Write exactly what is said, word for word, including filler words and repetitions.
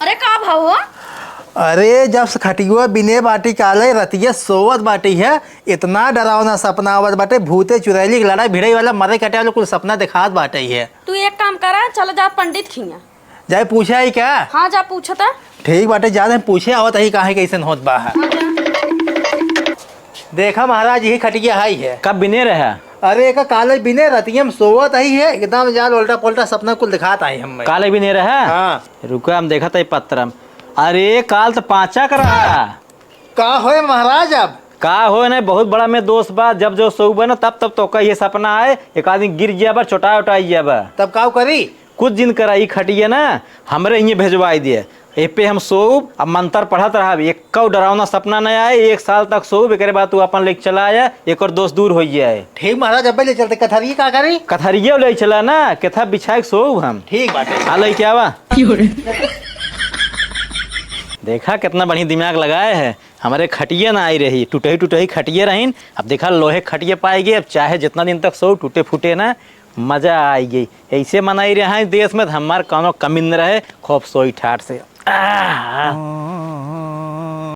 अरे का भवा हो? अरे जब से खटिया बिने बाटी काले रतिया सोवत बाटी है, इतना डरावना सपना आवत बाटे, भूते चुड़ैली के लड़ाई भिड़ाई वाला मरे कटे वाला कुल सपना दिखात बाटे है। तू एक काम करा, चल जा पंडित खिया। जाए पूछे आई का? हाँ, जा पूछता। ठीक बाटे, जा दे पूछे आवत ही काहे कैसन होत बा है। हाँ, जा। देखा महाराज, यही खटिया हाई है। कब बिने रहा? अरे एका काले बिने रतिया में सोवत आई है, एकदम जाल उल्टा पुल्टा सपना कुल दिखात आई हमें। काले बिने रहा? हाँ। रुका, हम देखत है पत्रम। अरे काल तो पाँचा का रहा। का होए महाराज अब? का होए नहीं, बहुत बड़ा में दोष बा। जब जो सोउबे ना, तब तब तो कहिए सपना आए, एक आदमी गिर जाबा, चोटा उटा जाबा। तब का करी? कुछ दिन करा, ई खटिया ना हमरे हिये भेजवाई दिए। ए पे हम सोउब, अब मंत्र पढ़त रहब, एक्कौ डरावना सपना न आए, एक साल तक सोउब, एकरे बाद तू अपन लेके चला आया, एकर दोष दूर हो जाए। ठीक महाराज, अब्बे ले चलते। कथरिया का करी? कथरिया ले चला ना, केथा बिछाए के सोउब हम। ठीक बाटे। आ लेके आवा। देखा कितना बढ़िया दिमाग लगाए है, हमरे खटिया ना आई रही, टूटही टूटही खटिया रहीन, अब देखा लोहे खटिया पाई गए, अब चाहे जितना दिन तक सोउब टूटे फूटे ना, मजा आई गई। ऐसे मनाई रहे हैं देश में, तो हमार कौनो कमी न रहे, खूब सोई ठाट से। आह!